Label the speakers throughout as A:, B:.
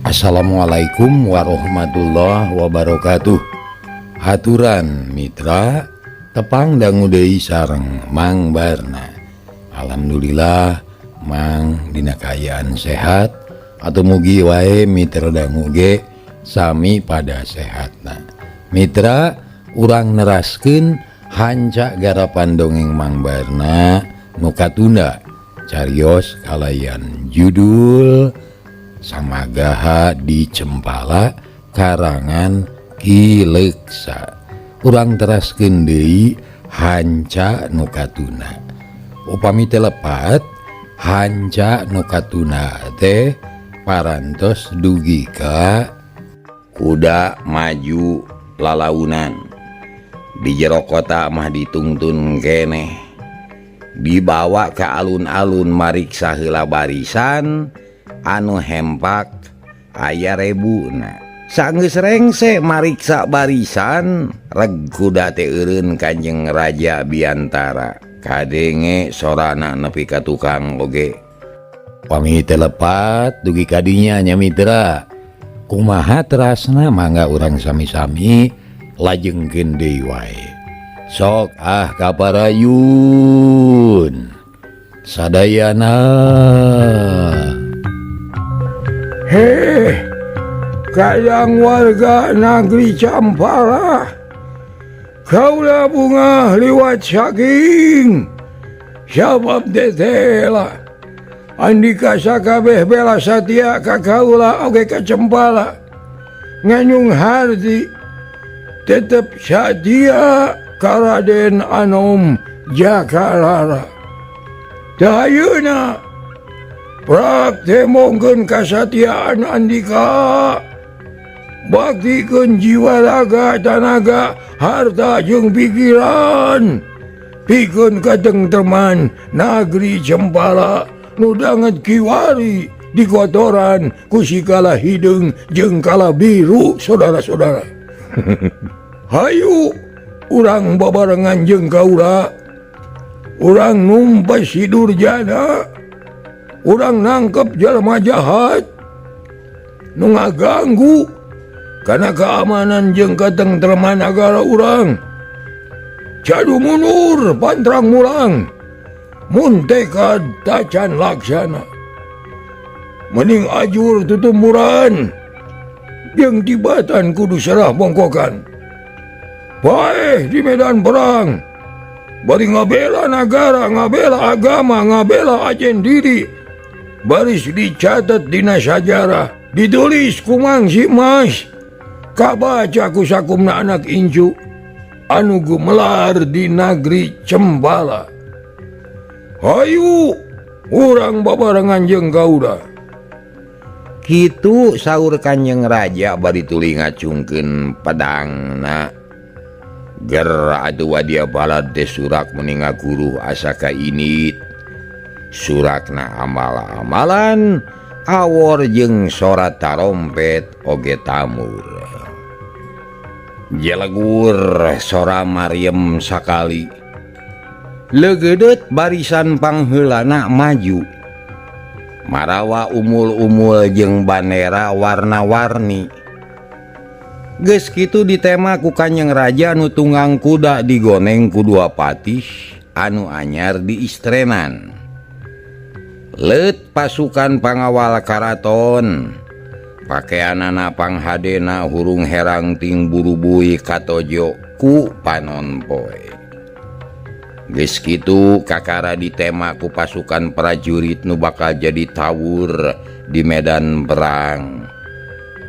A: Assalamualaikum warahmatullahi wabarakatuh. Haturan Mitra tepang dangu deui sareng Mang Barna. Alhamdulillah Mang dina kaayaan sehat atau mugi wae mitra dangu ge sami pada sehatna. Mitra urang neraskeun hanca garapan dongeng Mang Barna nu katunda carios kalayan judul Samagaha di Cempala karangan Ki Leksa. Urang teraskeun deui hanca nu katuna. Upami teu lepat hanca nu katuna teh parantos dugi ka kuda maju lalaunan. Di jero kota mah ditungtun keneh. Dibawa ke alun-alun mariksa heula barisan anu hempak aya rebuna. Sanggeus rengse mariksa barisan reg kuda teh eureun Kanjeng Raja Biantara. Kadenge sorana nepi ka tukang oge. Pami teu lepat dugi ka dinya nya mitra. Kumaha terasna mangga urang sami-sami lajengkeun deui wae. Sok ah kaparayun. Sadayana.
B: Heh, kayang warga Nagri Campala, kaula bunga liwat saking sabab tetela Andika sakabeh bela satia ka kaula oge ka Cempala nganyung harti tetep satia ka Raden Anom Jakalara. Dayuna praktemongkeun kasatiaan Andika, baktikeun jiwa raga tanaga harta jeung pikiran pikeun katengtreman Nagri Cempala nu danget kiwari dikotoran ku sikala hideung jeung kala biru saudara-saudara. Hayu urang babarengan jeung kaula, urang numpas si Durjana, urang nangkep jelema jahat nu ngaganggu kana keamanan jeung katengtreman nagara urang. Cadu mundur pantrang mulang mun tekad tacan laksana, mending ajur tutumuran jeung tibatan kudu serah bongkokan. Paeh di medan perang bari ngabela nagara, ngabela agama, ngabela ajen diri, baris dicatat dina sajarah, ditulis ku Mangsi Mas, kabaca ku sakumna anak incu anu gumelar di Nagri Cempala. Hayu urang babarengan jeung kaula.
A: Kitu saur Kanjeng Raja bari tuluy ngacungkeun pedangna. Ger atuh wadia balad teh surak meni ngaguruh asa ka init. Surakna amal-amalan awor jeung sora tarompet oge tamur. Jelegur sora Maryam sakali. Leugeudeut barisan pangheulana maju. Marawa umul-umul jeung bandera warna-warni. Geus kitu ditema ku Kanjeng Raja nu tunggang kuda digoneng ku dua patih anu anyar diistrenan. Leut pasukan pangawal karaton, pakeanana panghadena hurung herang ting burubui katojo ku panon poe. Geus kitu kakara ditema ku pasukan prajurit nu bakal jadi tawur di medan perang.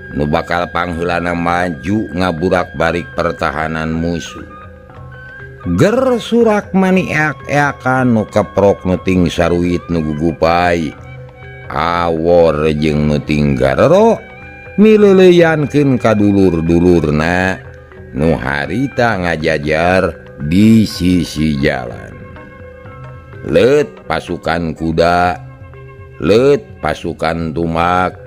A: Nu bakal pangheulana maju ngaburak-barik pertahanan musuh. Ger surak mani eak-eakan nu keprok nu ting saruit nu gugupai awor jeung nu ting garero mileuleyankeun ka dulur-dulurna nu harita ngajajar di sisi jalan. Leut pasukan kuda, leut pasukan tumak,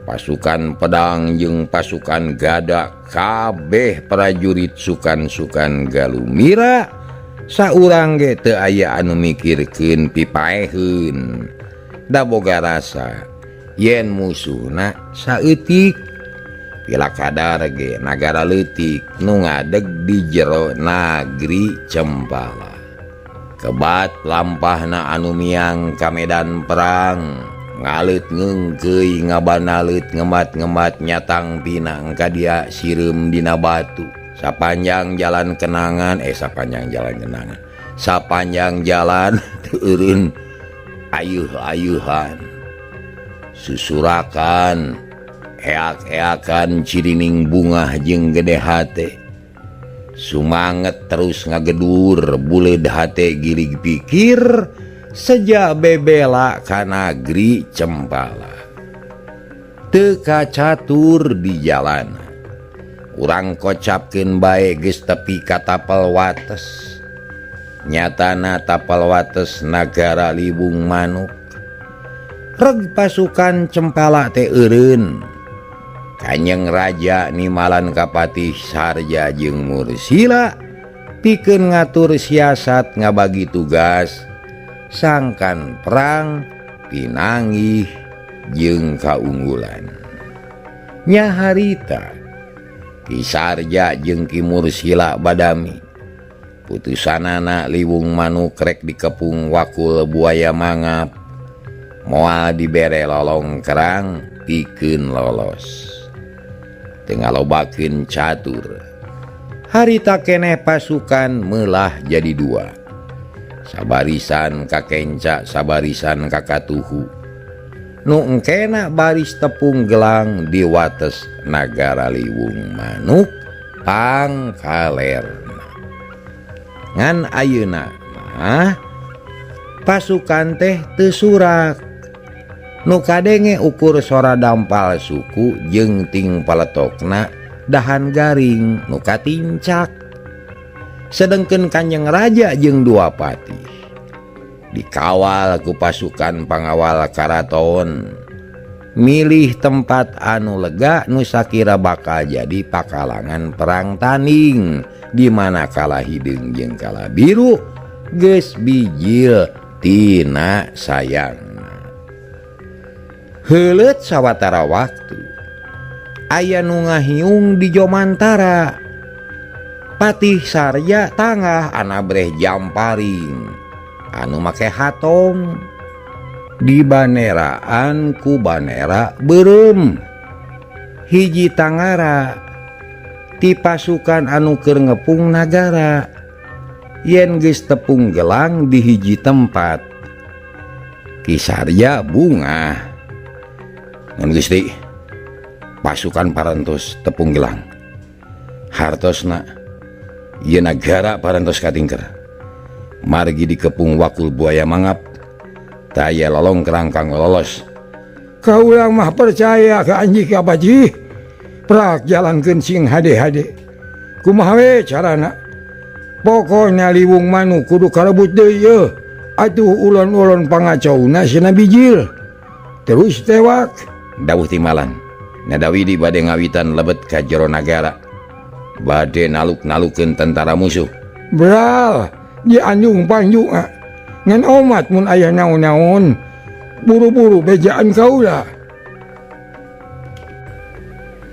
A: pasukan pedang jeung pasukan gada, kabeh prajurit sukan-sukan galumira saurang ge teu aya anu mikirkeun pipaeheun. Da boga rasa Yen musuhna saeutik pila kadar ge nagara leutik nu ngadeg di jero Nagri Cempala. Kebat lampahna anu miang ka medan perang, ngaleut ngeungkeuy ngabanalet ngemat-ngemat nyatang pinang ka dia sireum dina batu. Sapanjang jalan kenangan sapanjang jalan teu ayuh-ayuhan susurakan eak-eakan cirining bungah jeung gede hate sumanget terus ngagedur buleud hate gilig pikir seja bebela ka Nagri Cempala teu kacatur di jalan urang kocapkeun bae geus tepi ka tapal wates nyatana tapal wates nagara Liwung Manuk reg pasukan Cempala teh eureun Kanjeng Raja nimalan ka Patih Sarja jeung Mursila pikeun ngatur siasat ngabagi tugas sangkan perang pinanggih jeung kaunggulan nya harita Ki Sarja jeung Ki Mursila badami putusanana Liwung Manuk rek dikepung wakul buaya mangap moal dibere lolong kerang pikeun lolos teu ngalobakeun catur harita keneh pasukan meulah jadi dua sabarisan ka kenca sabarisan ka katuhu nu engkena baris tepung gelang di wates nagara Liwung Manuk pangkalerna ngan ayeuna mah pasukan teh teu surak nu kadenge ukur sora dampal suku jeung ting paletokna dahan garing nu katincak sedengkeun Kanjeng Raja jeung dua patih dikawal ku pasukan pangawal karaton milih tempat anu lega nu sakira bakal jadi pakalangan perang tanding di mana kalah hideung jeung kalah biru geus bijil tina sayang. Heuleut sawatara waktu aya nu ngahiung di Jomantara Patih Sarja tangah anabreh jamparing anu make hatong dibaneraan ku banera beureum hiji tangara ti pasukan anu keur ngepung nagara yen geus tepung gelang di hiji tempat Ki Sarja bungah ngan Gusti pasukan parantos tepung gelang hartosna ieu nagara parantos katingker margi dikepung wakul buaya mangap taya lolong kerangkang lolos
B: kaulang mah percaya ka anjing ka baji prak jalankeun sing hade-hade kumaha we carana pokona Liwung Manuk kudu karebut deui yeuh atuh ulon-ulon pangacauna sina bijil terus tewak
A: dawuh timalan Nadawidi bade ngawitan lebet ka jero nagara bade naluk-nalukeun tentara musuh
B: bral di anjung panjung ngan omat mun aya naon-naon buru-buru bejaan kaula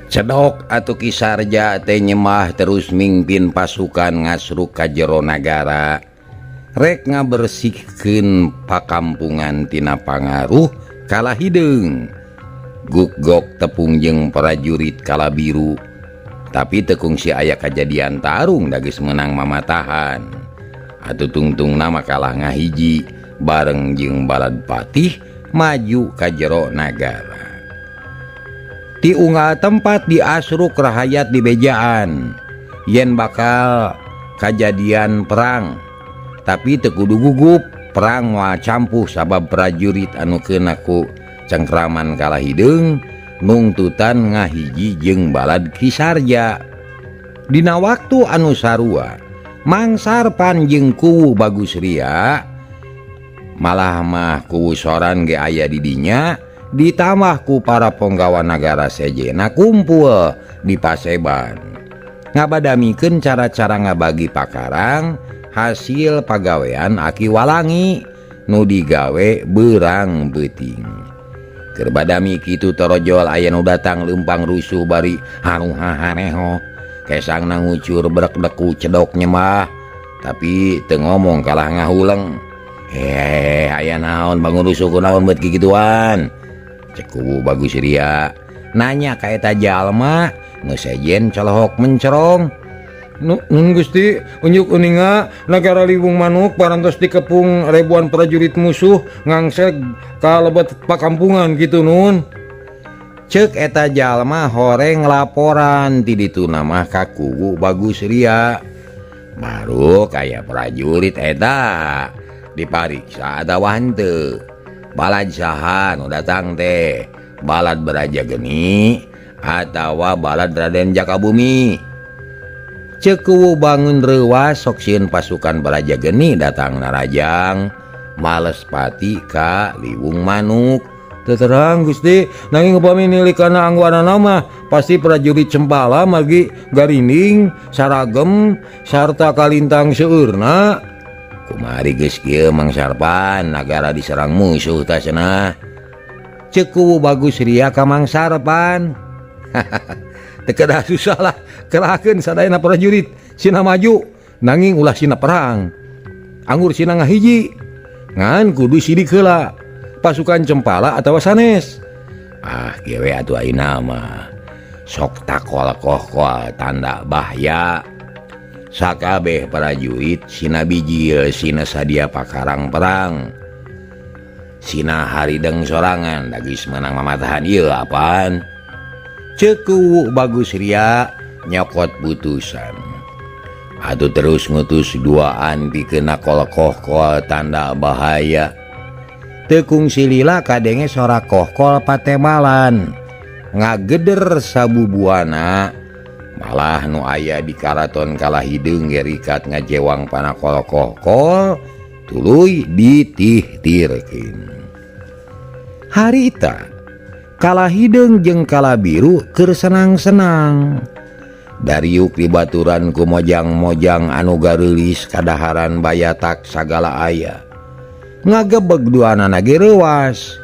A: cedok atuh Ki Sarja teh nyemah terus mingpin pasukan ngasruk ka jero nagara rek ngabersihkeun pakampungan tina pangaruh kalah hideung gugok tepung jeung prajurit kala biru tapi teu kungsi aya kajadian tarung da geus meunang mamatahan atuh tungtungna mah kalah ngahiji bareng jeung balad patih maju ka jero nagara ti unggal tempat diasruk rahayat di bejaan yen bakal kajadian perang tapi teu kudu gugup perang moal campuh sabab prajurit anu keuna ku cengkraman kalah hideung nungtutan ngahiji jeung balad Ki Sarja dina waktu anu sarua Mangsarpan jeung kuwu Bagus Ria malah mah kuwu soran ge aya di dinya ditambah ku para ponggawa nagara sejena kumpul di paseban ngabadamikeun cara-cara ngabagi pakarang hasil pagawean Aki Walangi nu digawe beurang beuting. Keur badami kitu torojol aya nu datang leumpang rusuh bari haruhahareho. Kesangna ngucur brek-deku cedok nyemah. Tapi teu ngomong kalah ngahuleng. Hehehe aya naon bangun rusuh kunaon beut kikituan. Cek kuwu Bagus Ria. Nanya ka eta jalma nu sejen colohok mencerong.
B: Nun Gusti unjuk uninga nagara Liwung Manuk parantos dikepung ribuan prajurit musuh ngangseg ka lebet pakampungan gitu nun.
A: Cek eta jalma horeng laporan ti ditu mah ka kuwu Bagus Ria. Baru kaya prajurit eta dipariksa atawa henteu. Balad saha nu datang teh? Balad Baraja Geni atawa balad Raden Jakabumi? Cek kuwu bangun reuwas sok sieun pasukan Baraja Geni datang narajang males pati ka Liwung Manuk.
B: Teu terang Gusti, nanging upami nilik kana anggoanana mah pasti prajurit Cempala margi garinding, saragem sarta kalintang seueurna.
A: Kumari geus kieu Mang Sarpan, nagara diserang musuh tah cenah. Cek kuwu Bagus Ria ka Mang Sarpan.
B: Teu kedah susah lah, kerahkeun sadayana prajurit sina maju nanging ulah sina perang. Anggur sina ngahiji ngan kudu sidik heula pasukan Cempala atawa sanes.
A: Ah kieu we atuh ayeuna mah. Sok takol kohkol tanda bahaya. Sakabeh prajurit sina bijil sina sadia pakarang perang. Sina harideng sorangan da geus meunang mamatahan ieu apaan. Cek kuwu Bagus Ria nyokot putusan. Atuh terus ngutus duaan pikeun nakol kohkol tanda bahaya. Teu kungsi lila kadenge sora kohkol patemalan. Ngageder sabubuana. Malah nu aya di karaton kalah hideung ge rikat ngajewang panakol kohkol tuluy ditihtirkeun. Harita kalah hideung jeung kala biru keur senang-senang. Dariuk di baturan ku mojang-mojang anu gareulis kadaharan bayatak sagala aya. Ngagebeg duanana ge reuwas.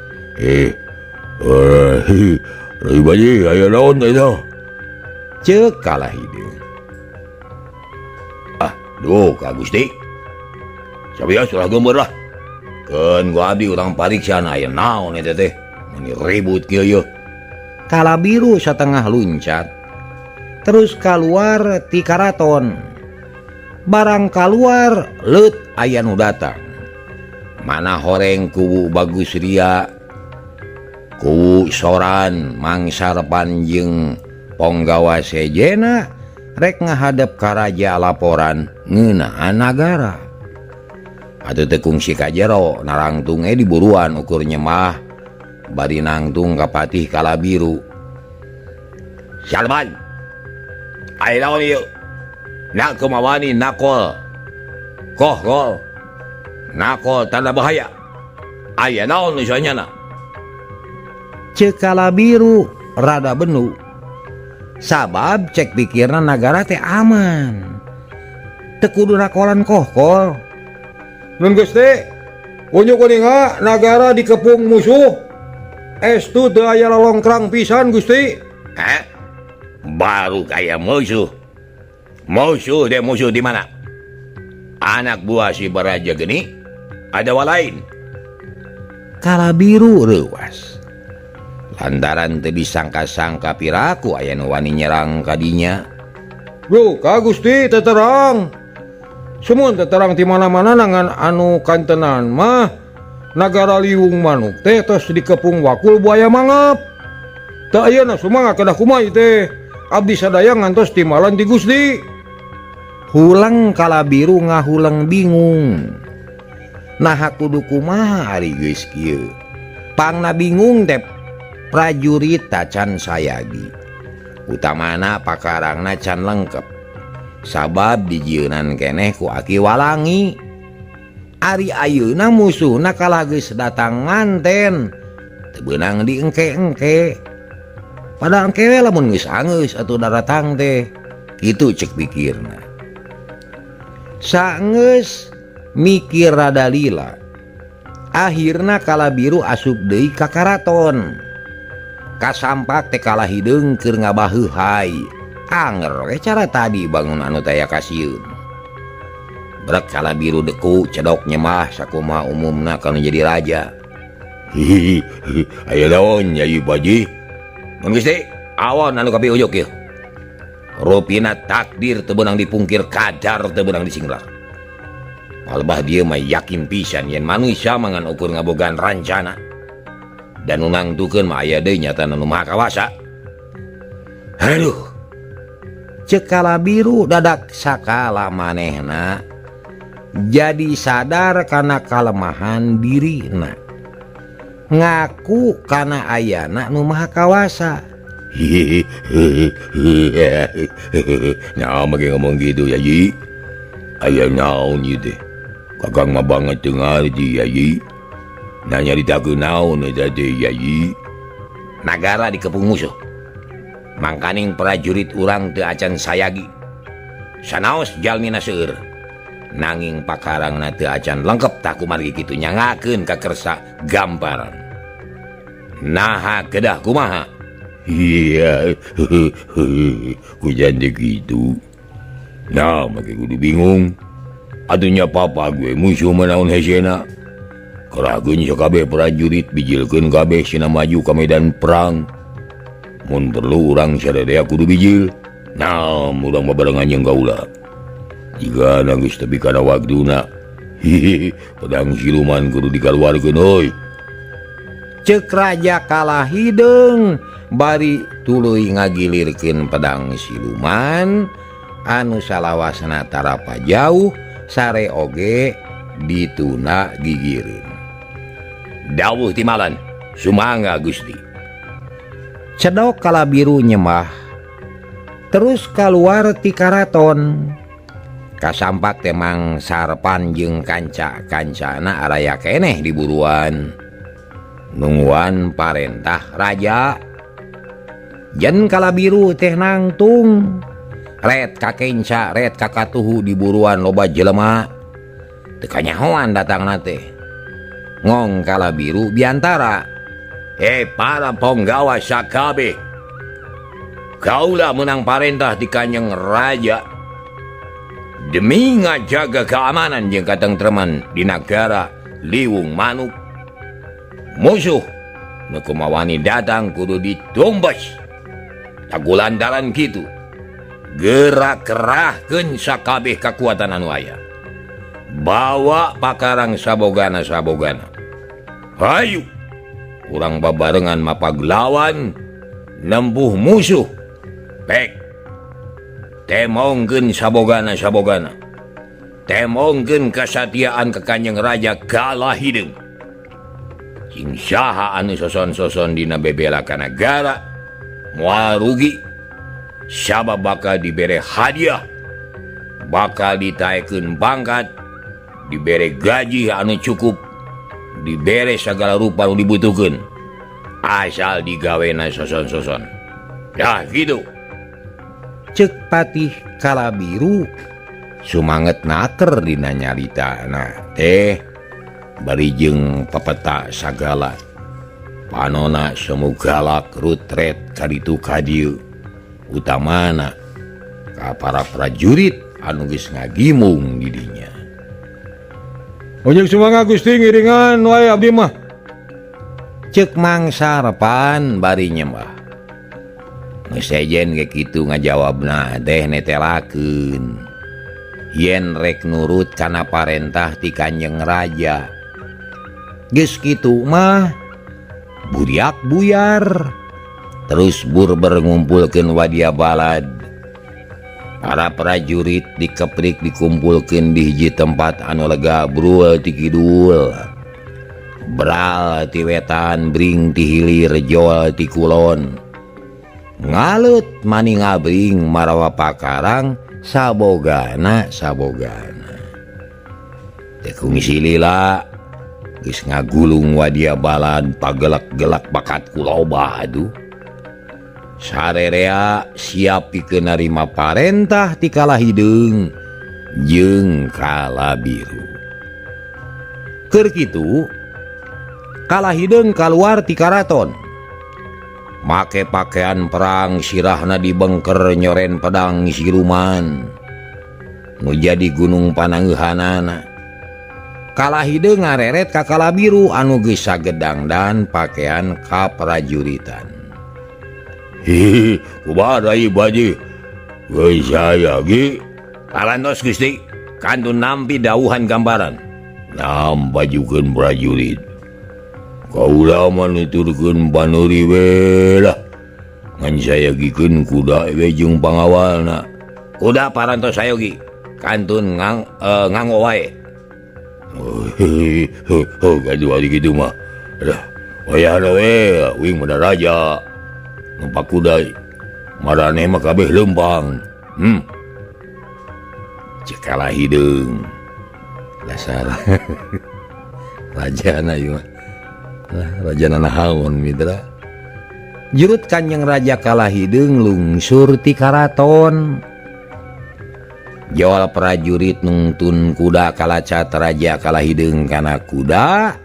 C: Bayi aya naon eta?
A: Ceuk kalah hideung.
C: Ah, duh ka Gusti. Sabias ulah geumbeur lah. Keun ku abdi urang pariksa aya naon eta teh. Meni ribut kieu yeuh.
A: Kala biru satengah luncat. Terus kaluar ti karaton. Barang kaluar leut aya nu datang. Mana horeng kuwu Bagus Ria, kuwu Soran Mang Sarpan jeung ponggawa sejena rek ngahadep ka raja laporan ngeunaan nagara. Atuh teu kungsi ka jero narangtung ge diburuan ukur nyemah bari nangtung ka patih kala biru.
C: Salman, aya naon ieu? Nak kumawani nakol. Kohkol. Nakol tanda bahaya. Aya naon nu sanyana?
A: Ceuk kala biru rada benu. Sabab cek pikirna nagara teh aman. Teu kudu nakolan kohkol.
B: Nun Gusti, unjuk kuninga nagara dikepung musuh. Estu teu aya lalongkrang pisan Gusti.
C: Hah? Baru kaya musuh. Musuh deh musuh di mana? Anak buah si Baraja Geni ada walain.
A: Kala biru reuwas. Lantaran teu disangka-sangka piraku aya nu wani nyerang kadinya.
B: Duh, ka Gusti teu terang. Sumun teu terang ti mana-mana nangan anu kantenan mah nagara Liwung Manuk teh tos dikepung wakul buaya mangap. Teu ayeuna sumangga kedah kumaha ieu teh? Abdi sadaya ngantos timalan ti Gusti.
A: Huleng kala biru ngahuleng bingung. Naha kudu kumaha ari geus kieu? Pangna bingung teh prajurit tacan sayagi. Utamana pakarangna can lengkep. Sabab dijieunnan keneh ku Aki Walangi. Ari ayeuna musuhna kalah geus datang manten. Teu beunang diengke-engke. Padahal engke we lamun geus anggeus atuh daratang teh. Kitu cek pikirna. Saenggeus mikir rada lila. Akhirna Kala Biru asup deui ka karaton. Kasampak teh Kala Hideung keur ngabaheuhai. Anger we cara tadi bangun anu taya kasieun. Brek Kala Biru deku cedok nyemah sakumaha umumna kana jadi raja.
C: Hihi, aya naon Nyai Baji?
A: Mun Gusti, awon anu kapiujuk ieu. Rupina takdir teu beunang dipungkir, kadar teu beunang disinglar. Palebah dia mah yakin pisan yen manusia mangan ukur ngabogaan rancana. Dan nu nangtukeun mah aya deui nyatana nu Maha Kawasa. Aduh. Ceuk Kala Biru dadak sakala manehna jadi sadar kana kalemahan dirina. Ngaku kana ayana nu Maha Kawasa.
C: Hihihi. Nah, make ngomong gitu ya, Ji. Aya naon ieu teh? Kakang mah banget teu ngarti ya, Ji. Nanya ditakeun naon eta teh ya, Ji.
A: Nagara dikepung musuh. Mangkaning prajurit urang teu acan sayagi. Sanaos jalmina seueur. Nanging pakarangna teu acan lengkep tah kumargi kitu nyangakeun ka kersa gamparan. Naha kedah kumaha?
C: Iya, kujan teh kitu. Nah, make kudu bingung. Atunya papa gue musuh mah naon hesena. Kerahkeun sakabeh prajurit bijilkeun kabeh sina maju ka medan perang. Mun perlu urang sadaya kudu bijil. Nah, urang babarengan jeung kaula. Jika geus tepi kana waktuna. Hihihi, pedang siluman kudu dikaluarkeun euy.
A: Ceuk Raja Kala Hideung bari tuluy ngagilirkeun pedang siluman anu salawasna tarapa jauh sare oge dituna gigireun. Dawuh timalan, sumangga Gusti. Cedok Kala Biru nyemah terus kaluar ti karaton. Kasampak teh Mang Sarpan jeung kanca-kancana araya keneh di buruan. Nungguan parentah raja. Yen Kala Biru teh nangtung. Ret kakenca, ret kakatuhu di buruan loba jelema. Teu kanyahoan datangna teh. Ngong Kala Biru biantara.
C: Para ponggawa sakabeh. Kaula menang parentah di Kanjeng Raja. Demi ngajaga keamanan jeung katentreman di nagara Liwung Manuk. Musuh nu kumawani datang kudu ditumbas. Tagulandaran kitu. Gerak kerahkeun sakabeh kakuatan anu aya. Bawa pakarang sabogana-sabogana. Hayu urang babarengan mapaglawan nempuh musuh. Pek. Temongkeun sabogana-sabogana. Temongkeun kasatiaan ka Kanjeng Raja Kala Hideung. Cing saha anu soson-soson dina bebela ka nagara moal rugi. Sabab bakal dibere hadiah, bakal ditaekeun pangkat, dibere gaji anu cukup, dibere sagala rupa nu dibutuhkeun. Asal digawena soson-soson. Dah gitu.
A: Ceuk Patih Kala Biru sumanget naker dina nyaritana teh bari jeung pepeta sagala. Panona semu galak rutret kaditu kadieu. Utamana ka para prajurit anu geus ngagimung di dinya.
B: Unjuk sumangga Gusti ngiringan wae abdi mah.
A: Ceuk Mang Sarpan bari nyembah. Geus sejen ge kitu ngajawabna teh netelakeun. Yen rek nurut kana parentah ti Kanjeng Raja. Geus kitu mah buriak buyar. Terus burber ngumpulkeun wadia balad. Para prajurit dikeprik dikumpulkeun di hiji tempat anu lega brul ti kidul. Bral ti wetan, bring ti hilir, jol ti kulon. Ngalut mani ngabring marawa pakarang sabogana sabogana. Teh kungsi lila geus ngagulung wadia balad pagelak-gelak bakat ku loba aduh. Sarerea siap pikeun narima parentah ti Kala Hideung jeung Kala Biru. Keur kitu Kalah hideung kaluar ti karaton. Make pakaian perang sirahna dibengker nyoren pedang siluman. Nu jadi gunung panangeuhanana. Kalah hideung ngareret ka Kalabiru anu geus sagedang dan pakaian kaprajuritan.
C: Hihi, kumaha ieu baji? Geus aya ge.
A: Parantos Gusti, kantun nampi dawuhan gambaran.
C: Nambajukeun prajurit. Kaula mah nuturkeun panuri we lah. Ngan sayagikeun kuda we jeung pangawalna.
A: Kuda parantos sayogi, kantun nganggo wae.
C: Gaduh ari kitu mah. Aduh, wayahna we uing mah raja. Numpak kuda maraneh mah kabeh leumpang.
A: Cek kalah hideung. Dasar rajana ieu mah. Raja nanahaon mitra. Jurut Kanjeng Raja kalah hideung lungsur ti karaton. Jawal prajurit nungtun kuda kalacat raja kalah hideung kana kuda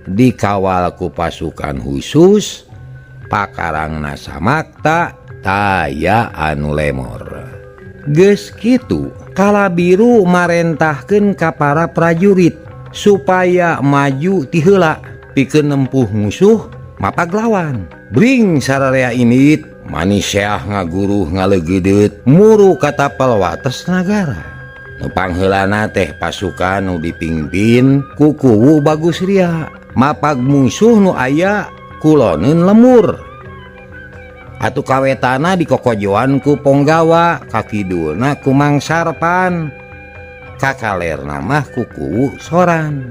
A: dikawal ku pasukan khusus pakarangna samakta taya anu lemor. Geus kitu Kalabiru marentahkeun ka para prajurit supaya maju ti heula pikeun nempuh musuh mapag lawan. Bring sararea init maniseah ngaguruh ngalegeudeut muru ka tapel wates nagara. Nu pangheulana teh pasukan nu dipingpin ku Kuwu Bagus Ria mapag musuh nu aya kuloneun lemur. Atuh kawetana dikokojoan ku Ponggawa, kakidulna ku Mang Sarpan, kakalerna mah ku Kuwu Soran.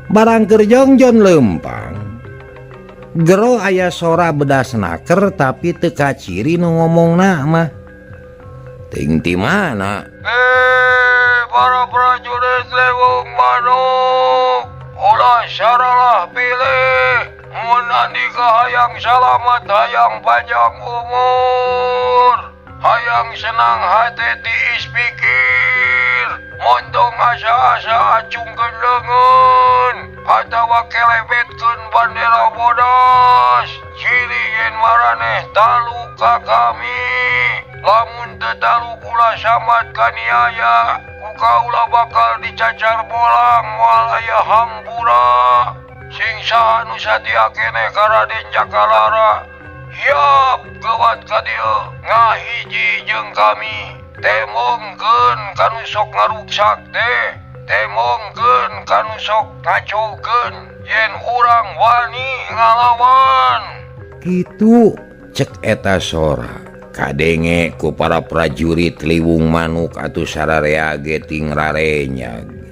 A: Barang keur jongjon leumpang, gero aya sora bedas naker tapi teu kaciri nu ngomongna mah. Ting ti mana?
B: Para prajurit Lewung Manuk, ulah saralah pilih. Mun andika hayang salamat, hayang panjang umur, hayang senang hati tiis pikir, montong asa-asa acungkeun leungeun atawa kelebetkeun bandera bodas. Ciri yen maraneh talu ka kami, lamun teu talu kula samat kaniaya, ku kaula bakal dicacar bolang moal aya hampura. Sing saha nu satia keneh ka Raden Jakalara, hiap geuwat ka dieu ngahiji jeung kami. Temongkeun kanu sok ngaruksak teh, temongkeun kanu sok ngacokeun yen urang wani ngalawan.
A: Kitu cek eta sora kadenge ku para prajurit Liwung Manuk atuh sararea ge ting rarenyag.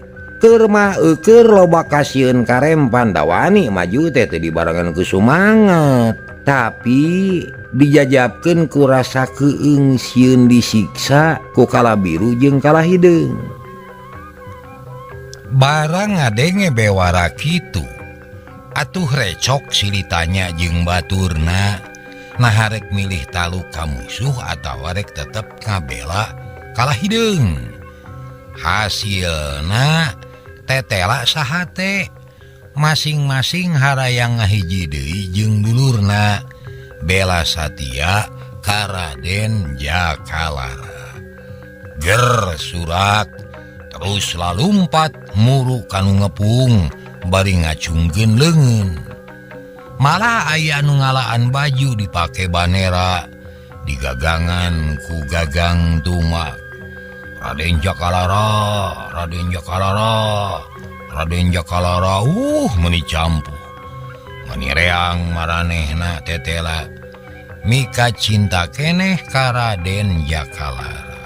A: Keur mah eueur loba kasieun karempan dawani maju teh teu dibarengan ku sumanget, tapi dijajabkeun ku rasa keung sieun disiksa ku Kalabiru jeung kalah hideung. Barang ngadenge bewara kitu atuh recok silitanya jeung baturna, nah rek milih talu ka musuh atawa rek tetep ngabela kalah hideung. Hasilna tetela sahate masing-masing harayang ngahiji deui jeung dulurna bela satia ka Raden Jakalara. Ger surak terus lalumpat muru kanu ngepung bari ngacungkeun leungeun. Malah aya nu ngalaan baju dipake banera digagangan ku gagang tumak. Raden Jakalara, Raden Jakalara, Raden Jakalara, meuni campuh. Meuni reang maranehna tetela mika cinta keneh ka Raden Jakalara.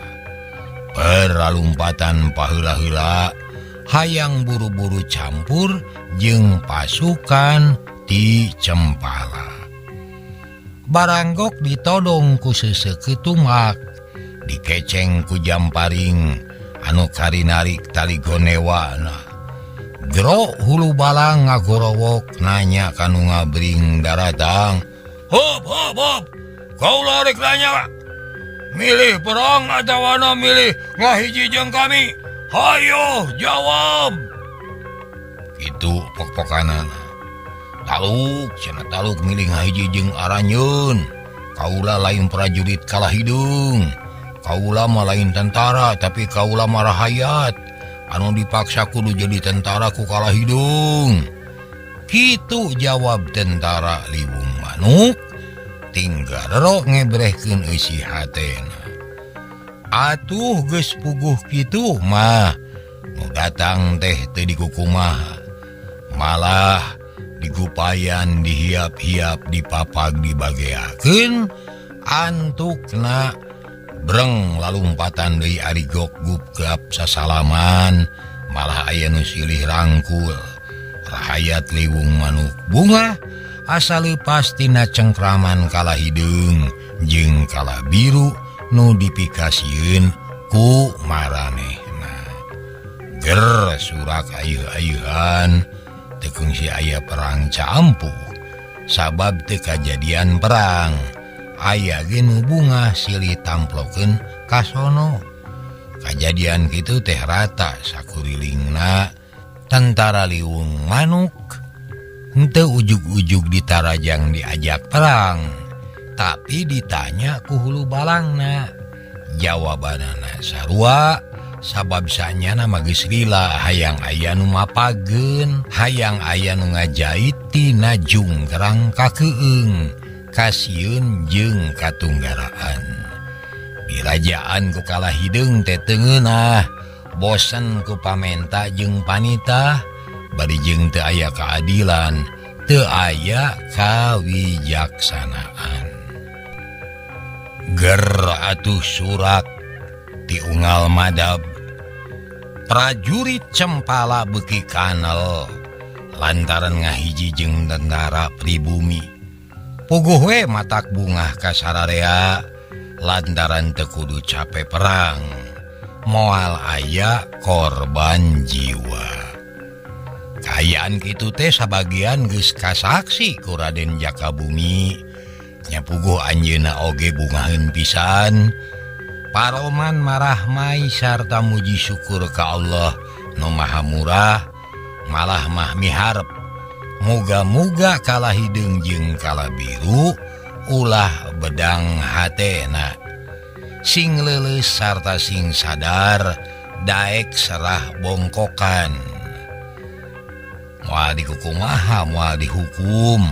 A: Peralumpatan paheula-heula hayang buru-buru campur jeung pasukan ti Cempala. Baranggok ditodong ku seuseukeut tumak, dikeceng ku jamparing anu karinarik tali gonewana. Gero hulu balang ngagorowok nanya kanu ngabring daratang.
C: Hop hop hop, kaula rek nanya, milih perang atawana milih ngahiji jeung kami? Hayo jawab.
A: Kitu pok-pokanana. Taluk cenah taluk milih ngahiji jeung aranjeun. Kaula lain prajurit kalah hideung. Kaula mah lain tentara tapi kaula mah rahayat. Anu dipaksa kudu jadi tentara ku kalah hideung. Kitu jawab tentara Liwung Manuk tinggal rok ngebrehkeun eusi hatena. Atuh geus puguh kitu mah nu datang teh teu dikukumaha. Malah digupayan dihiap-hiap dipapag dibageakeun antukna breng lalumpatan deui ari gok gupgap sasalaman malah aya nu silih rangkul. Rahayat Liwung Manuk bunga asa leupas tina cengkraman kala hideung jeung kala biru nu dipikasieun ku maranehna. Ger surak ayeuh-ayeuhan teu kungsi aya perang caampuh sabab teu kajadian perang. Aya ge nu bungah silih tamplokeun ka sono. Kajadian kitu teh rata sakurilingna tentara Liwung Manuk henteu ujug-ujug ditarajang diajak perang, tapi ditanya ku hulu balangna. Jawabanana sarua sabab sanyana mah geus lila hayang aya nu mapageun, hayang aya nu ngajait tina jungkrang ka keung, kasieun jeung katunggaraan. Dirajaan ku kalah hideung teh teu ngeunah. Bosen ku pamenta jeung panitah, bari jeung teu aya keadilan, teu aya kawijaksanaan. Ger atuh surak ti unggal madab, prajurit Cempala beuki kanel lantaran ngahiji jeung tentara pribumi. Puguh we matak bungah ka sararea lantaran teu kudu cape perang. Moal aya korban jiwa. Kaayaan kitu teh sabagian geus kasaksi ku Raden Jaka Bumi. Nya puguh anjeunna oge bungaheun pisan. Paroman marahmai sarta muji syukur ka Allah nu Maha Murah, malah mah miharep muga-muga kalah hideung jeung kala biru ulah bedang hatena. Sing leuleus sarta sing sadar daek serah bongkokan. Moal dikukumaha moal dihukum,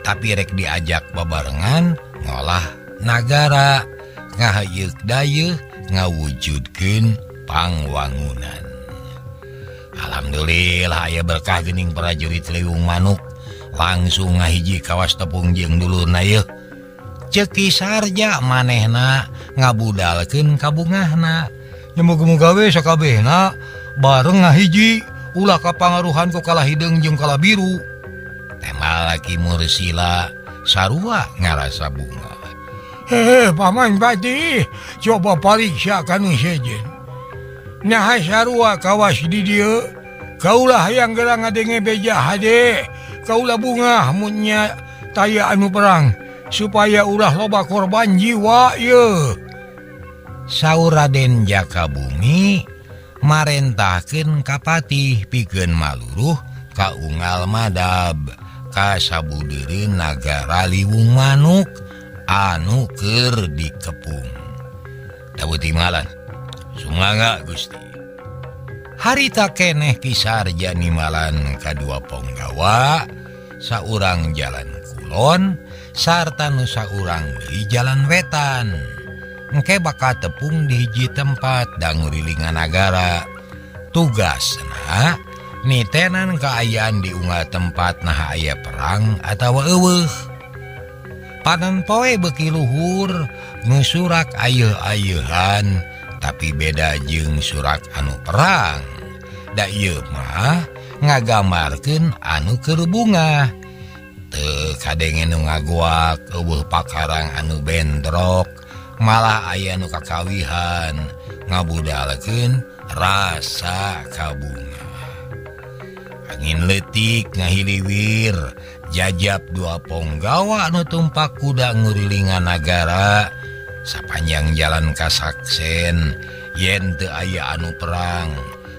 A: tapi rek diajak babarengan ngolah nagara, ngahayeuk dayeuh ngawujudkeun pangwangunan. Alhamdulillah aya berkah geuning prajurit Liwung Manuk langsung ngahiji kawas tepung jeung dulurna yeuh. Ceuk Ki Sarja manehna ngabudalkeun kabungahna.
B: Nya muga-muga we sakabehna bareng ngahiji ulah kapangaruhan ku kalah hideung jeung kalah biru.
A: Temal Ki Mursila sarua ngarasa bunga.
B: Hehe paman Patih, coba pariksa kanu sejen. Naha sarua kawas di dieu, kaulah hayang gerang ngadenge beja hade, kaulah bungah mun nya taya anu perang supaya ulah loba korban jiwa yeuh.
A: Saur Raden Jaka Bumi marentahkeun ka patih pikeun maluruh ka unggal madab ka sabudeureun nagara Liwung Manuk anu keur dikepung. Teu timalan sumangga Gusti. Harita keneh Ki Sarja nimalan kadua ponggawa, saurang jalan kulon sarta nu saurang deui jalan wetan. Engke bakal tepung di hiji tempat da ngurilingan nagara. Tugasna nitenan kaayaan di unggal tempat nah aya perang atawa eueuh. Panon poe beuki luhur nu surak ayeuh-ayeuhan tapi beda jeung surak anu perang. Da ieu mah ngagambarkeun anu keur bungah. Teu kadenge nu ngagoak eueuh pakarang anu bentrok, malah aya nu kakawihan ngabudalkeun rasa kabunga. Angin leutik ngahiliwir jajab dua ponggawa anu tumpak kuda ngurilingan nagara sapanjang jalan kasaksen yen teu aya anu perang,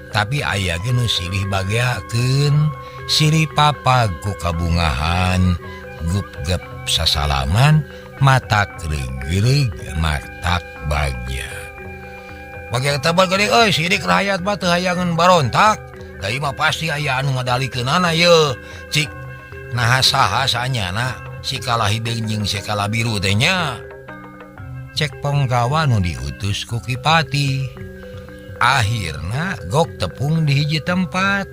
A: tapi aya ge nu silih bageakeun. Silih papag ku kabungahan gupgep sasalaman matak regreg matak bagja. Bagja tebal gede euy sidik rakyat mah teu hayangeun barontak. Da ieu mah pasti aya anu ngadalikeunana ye. Cik naha saha sanyana si kalah hideung jeung si kalah biru teh nya. Cek ponggawa nu diutus ku Kipati. Akhirna gok tepung di hiji tempat.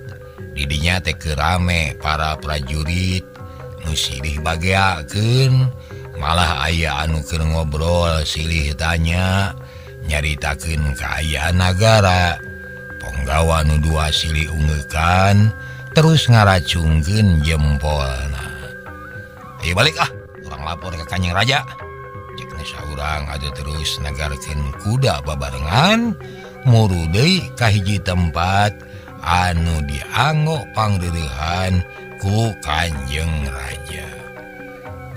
A: Didinya teh keur rame para prajurit nu silih bageakeun, malah aya anu keur ngobrol silih tanya nyaritakeun kaayaan nagara. Ponggawa nu dua silih unggeukan terus ngaracungkeun jempolna. Ayo balik ah, urang lapor ke Kanjeng Raja. Cek nu saurang ada terus nagarkeun kuda babarengan muru deui ka hiji tempat anu dianggo pangreureuhan ku Kanjeng Raja.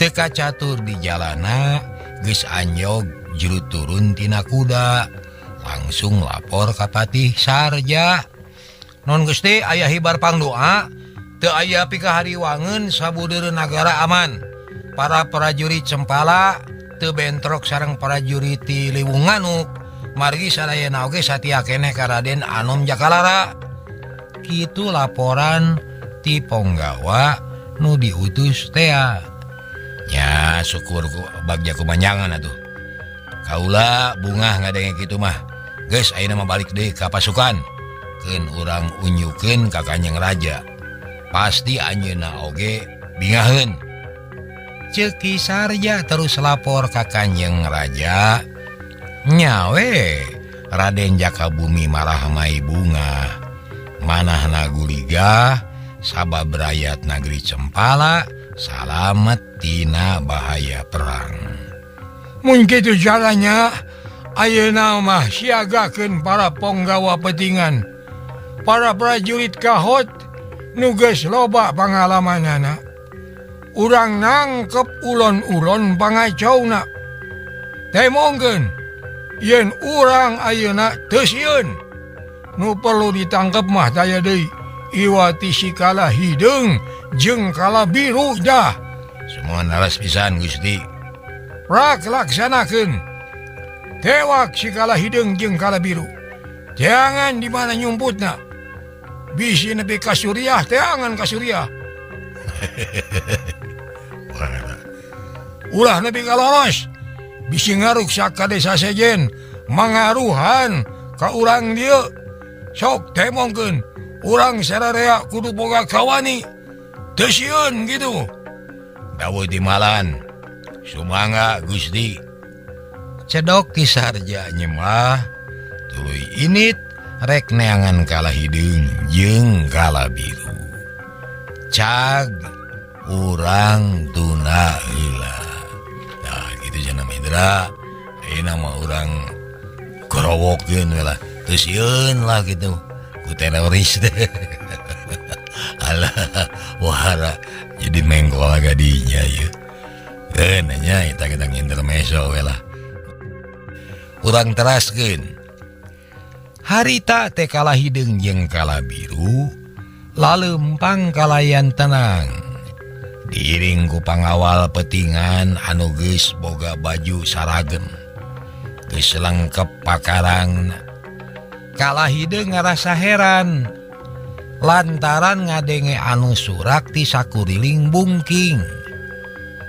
A: Teu kacatur di jalana geus anjog juru turun tina kuda langsung lapor ka Patih Sarja. Non Gusti aya hibar pangdoa teu aya pikahariwangeun sabudeureun nagara aman. Para prajurit Cempala teu bentrok sareng prajurit ti Liwunganuk margi sadayana oge satia keneh ka Raden Anom Jakalara. Kitu laporan ti ponggawa nu diutus tea. Nya syukur ku bagja kumanjangan atuh. Kaula bungah ngadenge kitu mah. Geus ayeuna mah balik deui ka pasukan. Keun urang unjukeun ka Kanjeng Raja. Pasti anjeunna oge bingaheun. Ceuk Ki Sarja terus lapor ka Kanjeng Raja. Nyawe Raden Jakabumi marah mai bunga. Manahna guligah sabab rakyat nagri Cempala salamet tina bahaya perang.
B: Mun kitu caranya ayeuna mah siagakeun para ponggawa petingan, para prajurit kahot nu geus loba pangalamanana. Urang nangkep ulon-ulon pangacauna. Temongkeun yen urang ayeuna teu sieun. Nu perlu ditangkep mah daya deui iwati si kalah hideung jeung kalah biru dah.
A: Semua naras pisan Gusti.
B: Rak laksanakeun. Tewak si kalah hideung jeung kalah biru. Jangan di mana nyumputna. Bisi nepi ka Suriah, teangan ka Suriah. Ulah nepi ka lolos. Bisi ngaruksak ka desa sejen, mangaruhan ka urang dieu. Sok temongkeun, urang sararea kudu boga kawani. Teu sieun kitu.
A: Dawuh timalan. Sumangga Gusti. Cedok Ki Sarja nyemah tuluy init rek neangan kalah hideung jeung kalah biru. Cag urang tuna heula. Nah kitu cenah Indra. Ayeuna mah urang gorowokeun we lah. Teu sieun lah gitu ku teroris teh. Alah wahara jadi menggol gadinya ieu. Nanya eta kita intermezzo we lah. Urang teraskeun. Harita teh kalah hideung jeung kalah biru lalempang kalayan tenang. Diiring ku pangawal petingan anu geus boga baju saragem. Geus lengkep pakarangna. Kalah hideung ngarasa heran lantaran ngadenge anu surak ti sakuriling bungking.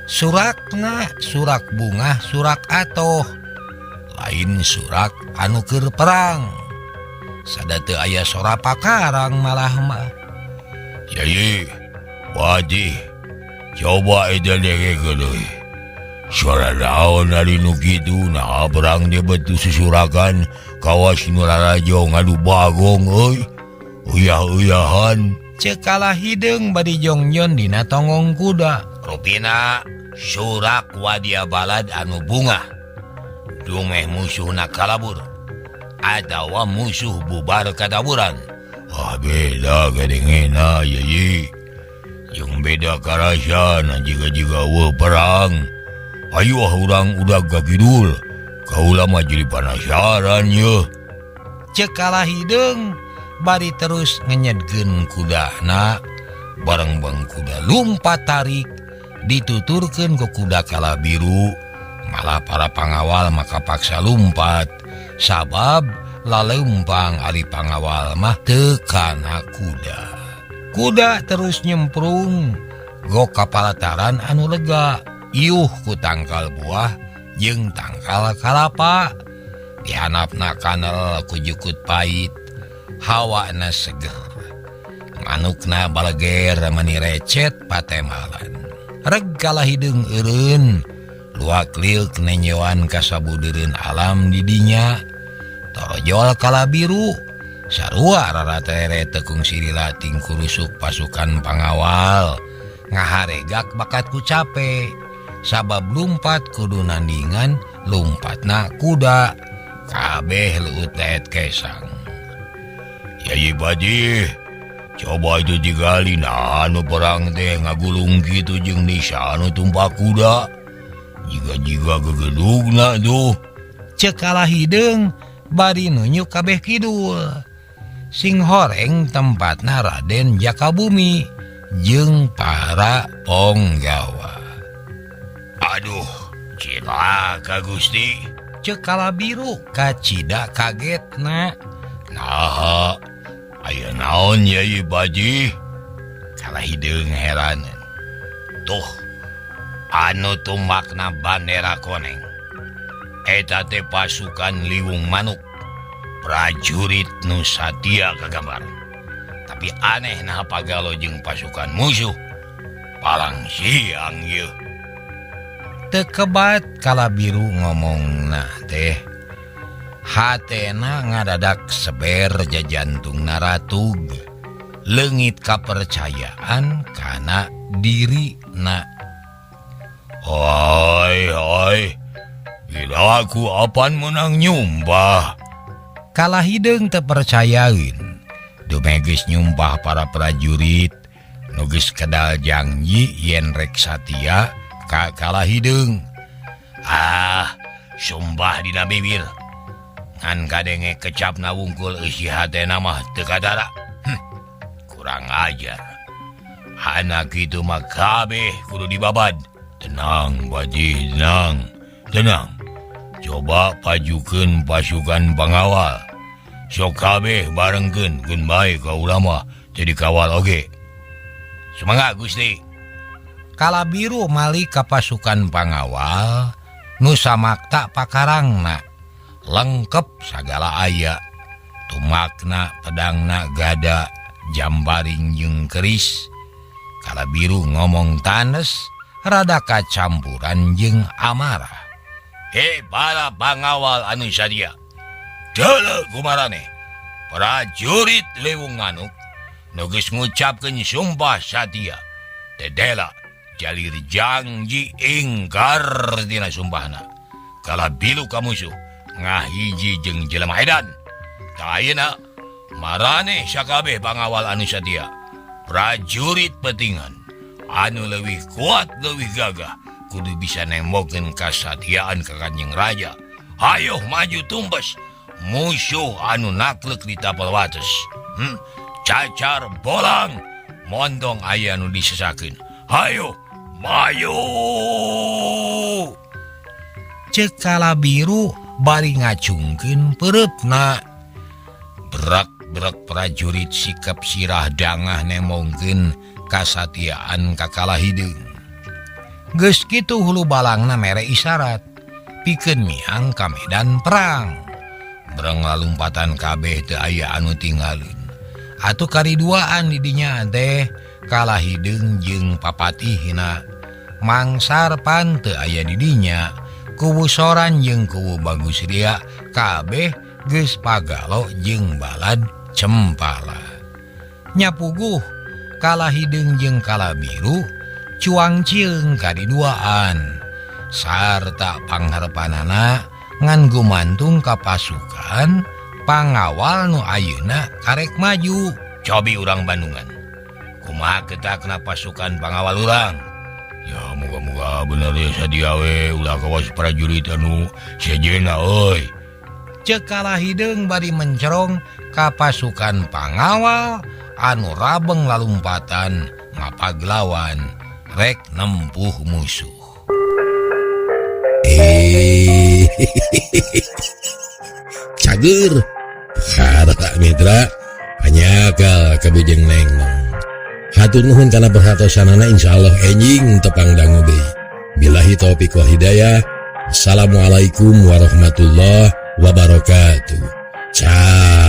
A: Surakna surak bungah surak atoh, lain surak anu keur perang. Sada teu aya sora pakarang malah mah.
C: Yai, wajih, coba eta dengekeun deui. Suara naon ari nu kitu nah berang dia betu susurakan kawas nu rarajo ngadu bagong euy. Uyah-uyahan.
A: Ceuk kalah hideung bari jongjon dina tonggong kuda. Rupina surak wadia balad anu bungah. Dumeh musuhna kalabur atawa musuh bubar kataburan.
C: Ah beda gedengena yai. Jeung beda karasana jiga-jiga eueuh perang. Ayo ah urang udah ka kidul. Kaula mah jadi panasaran yeuh.
A: Ceuk kalah hideung bari terus ngenyedkeun kudana Bareng-beng kuda lumpat tarik dituturkeun ku kuda kala biru. Malah para pangawal maka paksa lumpat sabab laleumpang ari pangawal mah teu kana kuda. Kuda terus nyemprung go ka palataran anu lega iuh ku tangkal buah jeung tangkal kalapa. Dihanapna kanel ku jukut pait, hawana seger. Manukna baleger mani recet patemalan. Reg kalah hideung eureun, luak liuk nenyoan ka sabudereun alam di dinya. Torojol kala biru, sarua raratere tekung sirila tingkurusuk pasukan pangawal. Ngaharegak bakat ku cape, sabab lumpat kudu nandingan lumpatna kuda. Kabeh leuut daet kesang. Yayi Baji, coba itu digali nah anu perang teh ngagulung kitu jeung Nisa anu tumpak kuda. Jiga-jiga gegedugna tuh. Ceuk kalah hideung bari nunjuk kabeh kidul. Sing horeng tempatna Raden Jakabumi jeung para ponggawa. Aduh, cilaka Gusti. Ceuk kala biru kacida kagetna. Nah, aya naon Yai Baji? Kala hideung heraneun. Tuh, anu tumakna bandera koneng. Eta teh pasukan Liwung Manuk, prajurit nu satia kagambar. Tapi aneh nah pagalo jeung pasukan musuh. Palang siang ieu. Teu kebat kala biru ngomongna teh. Hatena ngadadak seber jajantungna ratug. Leungit kapercayaan kana dirina. Oi oi, gila aku apan menang nyumpah. Kalah hideung teu percayaeun. Dumeh geus nyumpah para prajurit nu geus kedal janji yen rek satia ka kalah hideung. Ah, sumpah dina bibir. Ngan kadenge kecapna wungkul eusi hatena mah teu kadara. Kurang ajar. Anak kitu mah kabeh kudu dibabad. Tenang Baji, tenang. Tenang. Coba pajukeun pasukan pangawal. Sok kabeh barengkeun keun bae ka ulama jadi kawal oge. Semangat Gusti. Kala biru mali ka pasukan pangawal nu samakta pakarangna. Lengkep sagala aya. Tumakna, pedangna, gada, jambaring jeung keris. Kala biru ngomong tanes, rada kacampuran jeung amarah. Hei para pangawal anu sadia, deuleu kumarane. Prajurit Liwung Manuk nu geus ngucapkeun sumpah satia, dedela jalir janji ingkar dina sumpahna. Kala bilu ka musuh ngahiji jeung jelema edan. Tah ayeuna marane sakabeh pangawal anu satia, prajurit petingan anu leuwih kuat leuwih gagah kudu bisa nembokeun kasatiaan ka Kanjeng Raja. Hayoh maju tumbes musuh anu naklek di tapal wates. Cacar bolang mondong aya nu disesakeun. Hayoh maju. Ceuk kala biru bari ngacungkeun peureupna. Berak-berak prajurit sikap sirah dangah nemongkeun kasatiaan ka kalah hideung. Geus kitu hulu balangna mere isyarat pikeun miang ka medan perang. Breng lalumpatan kabeh teu aya anu tinggaleun. Atuh kariduaan di dinya teh kalah hideung jeung papatihna. Mangsar pan teu aya di dinya. Kuwu Soran jeung kuwu Bagus Ria kabeh geus pagalo jeung balad cempala. Nyapuguh kalah hideung jeung kala biru cuang cieung kadiduaan. Sarta pangharepanana ngan gumantung ka pasukan pangawal nu ayeuna karek maju. Cobi urang Bandungan. Kumaha ketakna pasukan pangawal urang? Ya moga-moga bener ya sadia we ulah kawas prajurit anu sejena euy. Ceuk kalah hideung bari mencerong ka pasukan pangawal anu rabeng lalumpatan Mapaglawan rek nempuh musuh.
C: Cager para mitra hanyakal kabujeng nengnong. Hatur nuhun kana perhatosanana, insyaallah enjing tepang dangu deui. Billahi taufiq wal hidayah. Assalamualaikum warahmatullahi wabarakatuh. Cager.